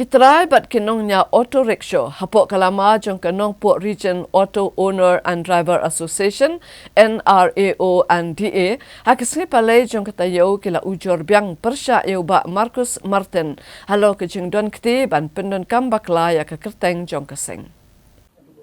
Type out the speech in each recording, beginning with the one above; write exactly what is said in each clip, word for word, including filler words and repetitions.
Ki trai bad ki nongñiah auto rickshaw hapoh ka lama jong ka Nongpoh Region Auto Owner and Driver Association, N R A O and D A, ha ka sngi Palei jong ka taïew ki la ujor biang pyrshah ïa u Bah Marcus Martin halor ka jingdon kti ban pyndonkam bakla ïa ka kyrteng jong ka seng.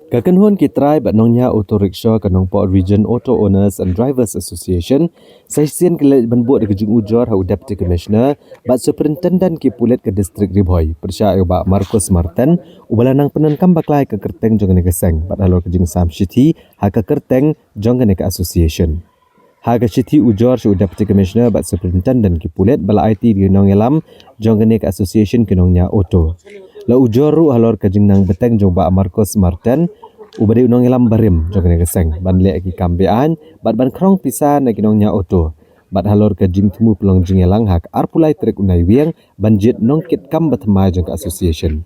Ka kynhun ki trai bad nongñiah auto rickshaw ka Nongpoh Region Auto Owners and Drivers Association sa shisien ki la leit ban buh da ka jingujor ha u Deputy Commissioner bad Superintendent ki pulit ka District Ri Bhoi pyrshah ïa u Bah Marcus Martin, uba la nang pyndonkam bakla ïa ka kyrteng jong kane ka seng bad halor ka jingsam shithi ha ka kyrteng jong kane ka association. Ha ka shithi ujor sha u Deputy Commissioner bad Superintendent ki pulit ba la aiti da ki nongïalam jong kane ka association ki nongñiah auto. La ujor ruh halor ka jingnang bteng jong u Bah Marcus Martin, uba dei u nongïalam barim jong kane ka seng, ban leh ki kam be-aiñ bad ban khrong pisa na ki nongñiah auto, bad halor ka jingthmu pynlong jingïalang ha ka arphew lai tarik u Naiwieng ban jied nongkitkam ba thymmai jong ka association.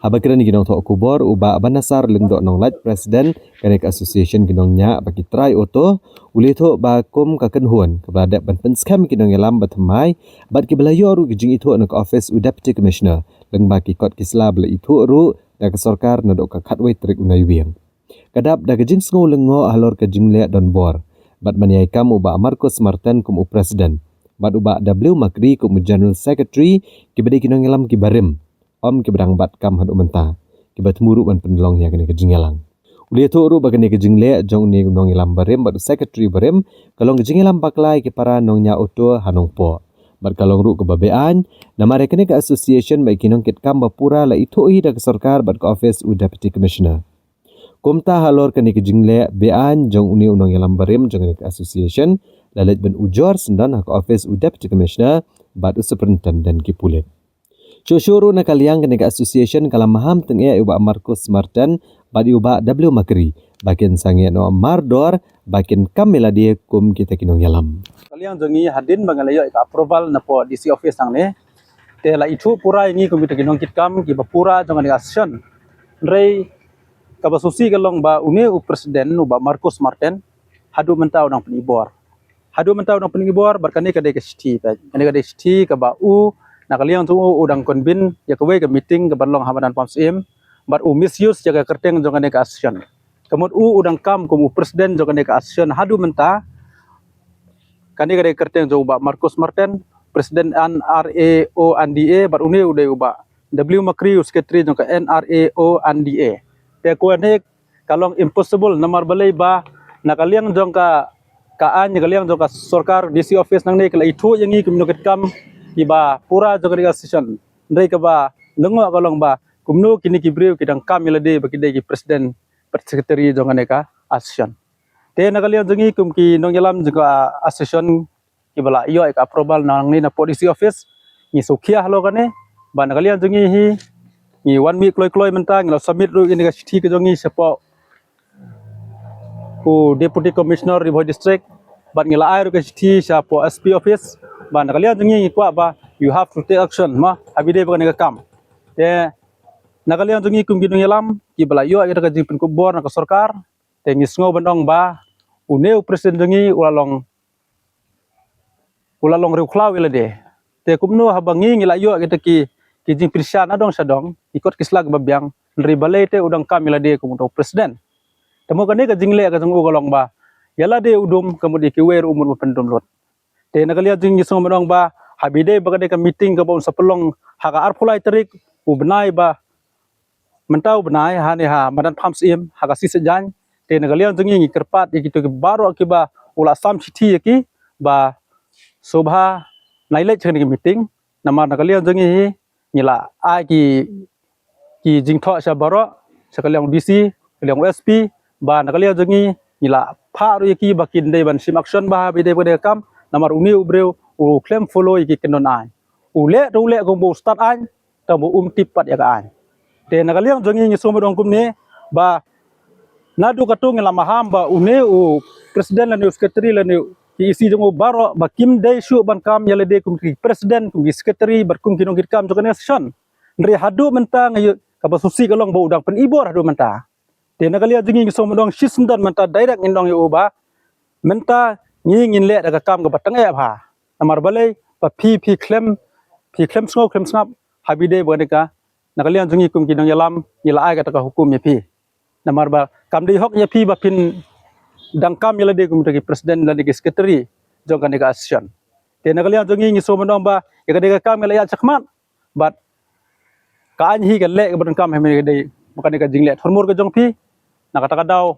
Haba kren ïa ki nongthoh khubor, u Bah Banasar Lyngdoh Nonglait, President kane ka association ki nongñiah bad ki trai auto, u la ïathuh ba kum ka kynhun kaba la dep ban pynskhem ïa ki nongïalam ba thymmai bad kiba la ïoh ruh ki jingithuh na ka office u Deputy Commissioner lyngba ki kot ki sla ba la ithuh ruh da ka sorkar naduh ka khatwei tarik u Naiwieng. Ka dap da ka jingsngew lyngngoh halor ka jingleh donbor bad ban ïai kam u Bah Marcus Martin kum u President bad u Bah W Makri kum u General Secretary, kiba dei ki nongïalam ki barim, ym kiba dang bat kam haduh mynta, kiba thmu ruh ban pynlong ïa kane ka jingïalang. U la ïathuh ruh ba kane ka jingleh jong une u nongïalam barim bad u Secretary barim ka long ka jingïalam bakla ïa ki para nongñiah auto ha Nongpoh, bad ka long ruh kaba be-aiñ namar ïa kane ka association bad ki nongkitkam ba pura la ithuh hi da ka sorkar bad ka office u Deputy Commissioner. Kumta halor kane ka jingleh be-aiñ jong une u nongïalam barim jong kane ka association, la leit ban ujor syndon ha ka office u Deputy Commissioner bad u Superintendent ki pulit. Shuh shuh ruh na ka liang kane ka association ka la maham tyngeh ïa u Bah Marcus Martin bad ïa u Bah W Makri ba kin sangeh noh mardor ba kin kam ïa lade kum kita ki nongïalam. Ka liang jong ngi hadien ba ngi la ïoh ïa ka approval napoh D C office hangne, te la ithuh pura ïa ngi kum kita ki nongkitkam kiba pura jong kane ka association. Hynrei kaba sngewsih ka long ba une u President u Bah Marcus Martin haduh mynta u dang pynibor. Haduh mynta u dang pynibor bad kane ka dei ka shithi, kane ka dei shithi kaba u na ka liang jong u u dang convene ïa kawei ka meeting kaban long ha madan Pahamsyiem bad u misuse ïa ka kyrteng jong kane ka association. Ka mut u u dang kam kum u President jong kane ka association haduh mynta. Kane ka dei ka kyrteng jong u Bah Marcus Martin, President N R A O and D A, bad une u dei u Bah W Makri, u Secretary jong ka N R A O and D A. Te kane ka long impossible namar balei ba na ka liang jong ka, ka aiñ, na ka liang jong ka sorkar, D C office nangne ki la ithuh ïa ngi kum ki nongkitkam kiba pura jong kane ka association. Hynrei kaba lyngngoh ka long ba kumno kine ki briew ki dang kam ïa lade ba ki dei ki President bad Secretary jong kane ka association. Te na ka liang jong ngi kum ki nongïalam jong ka association kiba la ïoh ïa ka approval nangne napoh D C office, ngi sngewkhia halor kane ba na ka liang jong ngi hi, ngi wan mih kloi kloi mynta, ngi la submit ruh ïa kane ka shithi ka jong ngi shapoh u Deputy Commissioner Ri Bhoi District, bad ngi la ai ruh ka shithi shapoh S P office, ba na ka liang jong ngi ngi kwah ba you have to take action, ma, haba ïadei bad kane ka kam. Te na ka liang jong ngi kum ki nongïalam kiba la ïoh ïa kata ka jingpynkup bor na ka sorkar, te ngi sngew ban ong ba une u President jong ngi u la long, u la long riewkhlaw ïa lade. Te kumno haba ngi ngi la ïoh kita ki, ki jingpyrshah na dong sha dong, ki kot ki sla kiba biang, hynrei balei te u dang kam ïa lade kum uta u President. Te mo kane ka jingleh ka jong u ka long ba ïa lade u dum, ka mut ïa kiwei ruh u mut ban pyndum lut. Te na ka liang jong ngi ngi sngew ban ong ba haba ïadei bad kane ka meeting kaba un sa pynlong ha ka arphew lai tarik u bnai ba mynta u bnai, hangne ha madan Pahamsyiem ha ka Sisajan. Te na ka liang jong ngi ngi kyrpad ïa kito ki baroh kiba u la sam shithi ïa ki ba sngewbha nai leit sha kane ka meeting. Namar na ka liang jong ngi hi ngi la ai ki, ki jingthoh sha baroh, sha ka liang u D C, ka liang u S P, ba na ka liang jong ngi ngi la phah ruh ïa ki ba kin dei ban shim action ba haba ïadei bad kane ka kam. Namar une u briew u khlem follow ïa ki kyndon aiñ. U leh te u leh kumba u stad aiñ, tangba um tip pat ïa ka aiñ. Te na ka liang jong ngi ngi sngew ban ong kumne ba naduh katto ngi la maham ba une u President lane u Secretary lane u E C jong u baroh ba kim dei shuh ban kam ïa lade kum ki President, kum ki Secretary bad kum ki nongkitkam jong kane ka association. Hynrei haduh mynta nga ïoh, kaba sngewsih ka long ba u dang pynibor haduh mynta. Te na ka liang jong ngi ngi sngew ban ong shisyndon mynta direct ngin ong ïa u ba mynta ngi ngin leh da ka kam kaba tyngeh bha. Namar balei ba phi, phi khlem, phi khlem sngew khlem sngap, ha bide ba ka dei ka, na ka liang jong ngi kum ki nongïalam ngi la ai kata ka hukum ïa phi. Namar ba kam dei hok ïa phi ba phin dang kam ïa lade kum ki president lane ki secretary jong kane ka association. Te na ka liang jong ngi ngi sngew ban ong ba ïa ka dei ka kam ngi la ïaid shakhmat bad ka aiñ hi ka leh ka ban kam ha kane ka dei ba kane ka jingleh thurmur ka jong phi. Na kata ka daw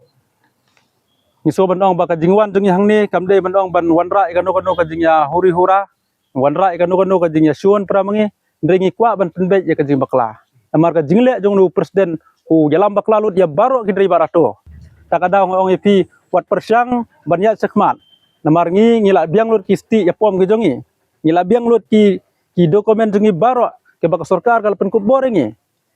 ngi sngew ban ong ba ka jingwan jong ngi hangne kam dei ban ong ban wanrah ïa kano kano ka jingïa huri hura, wanrah ïa kano kano ka jingïa shun para ma ngi. Hynrei ngi kwah ban pynbeit ïa ka jingbakla. Namar ka jingleh jong u president u ïalam bakla lut ïa baroh ki drei baroh. Ta ka daw nga ong ïa phi wat pyrshang ban ïaid shakhmat. Namar ngi ngi la biang lut ki stieh ïapom ki jong ngi. Ngi la biang lut ki ki document jong ngi baroh kiba ka sorkar ka la pynkup bor ïa ngi.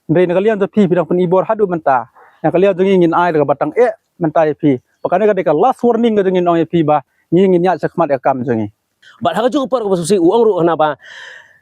Hynrei na ka liang jong phi phi dang pynibor haduh mynta. Na ka liang jong ngi ngin ai da kaba tang eh mynta ïa phi. Ba kane ka dei ka last warning ka jong ngi, ngi ong ïa phi ba ngi ngin ïaid shakhmat ïa ka kam jong ngi. Bad ha kajuh ka por kaba sngewsih u ong ruh hana ba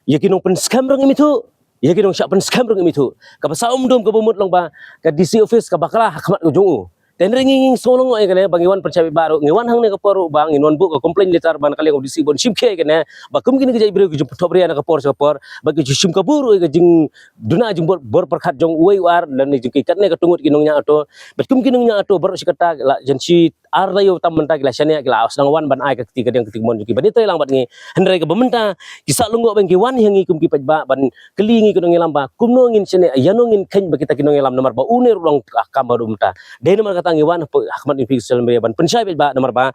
ïa ki nongpynskhem ruh ngim ithuh, ïa ki nongshah pynskhem ruh ngim ithuh. Kaba sah umdum kaba mut long ba ka D C office ka bakla ha khmat ka jong u. Te hynrei ngi ngi sngew lyngngoh ïa kane ba ngi wan pynshai beit ba ruh, ngi wan hangne ka por ruh ba ngin wan buh ka complaint letter ba na ka liang u D C ban shim khia ïa kane ba kum kine ki jait briew ki jingpynthop ria na ka por sha ka por ba ki ju shim kabu ruh ïa ka jingduna jingbor bor pyrkhat jong uwei u ar lane jong ki katne katto ngut ki nongñiah auto. Bad kum ki nongñiah auto baroh shi katta la jan shi ar taïew tam mynta ki la shaniah, ki la sdang wan ban ai ka kti kadiang kti mon jong ki ban ïatrei lang bad ngi. Hynrei kaba mynta ki sah lyngngoh ba ngi wan ha ngi kum ki paidbah ban kylli ngi ki nongïalam ba kumno ngin shaniah, ïano ngin kheiñ ba kita ki nongïalam namar ba une ruh long ka kam ba ruh mynta. Dei namar kata ngi wan ha khmat ngi phi ki social media ban pynshai paidbah namar ba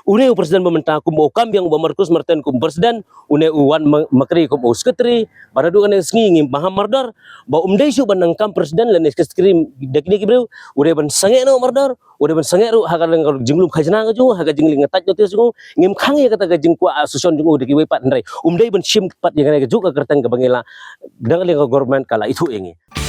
une u president ba mynta kum u kam biang u Bah Marcus Martin kum president, une u Wan Ma-, Makri kum u secretary, ba naduh kane ka sngi ngim paham mardor ba um dei shuh ban nang kam president lane secretary da kine ki briew, u dei ban sangeh noh mardor, u dei ban sangeh ruh ha ka jinglum khajna ka jong u, ha ka jingleh ngatai notice jong u. Ngim khang ïa kata ka jingkwah association jong u da kiwei pat hynrei um dei ban shim pat ïa kane ka juh ka kyrteng kaba ngi la dang ïa ka government ka la ithuh ïa ngi.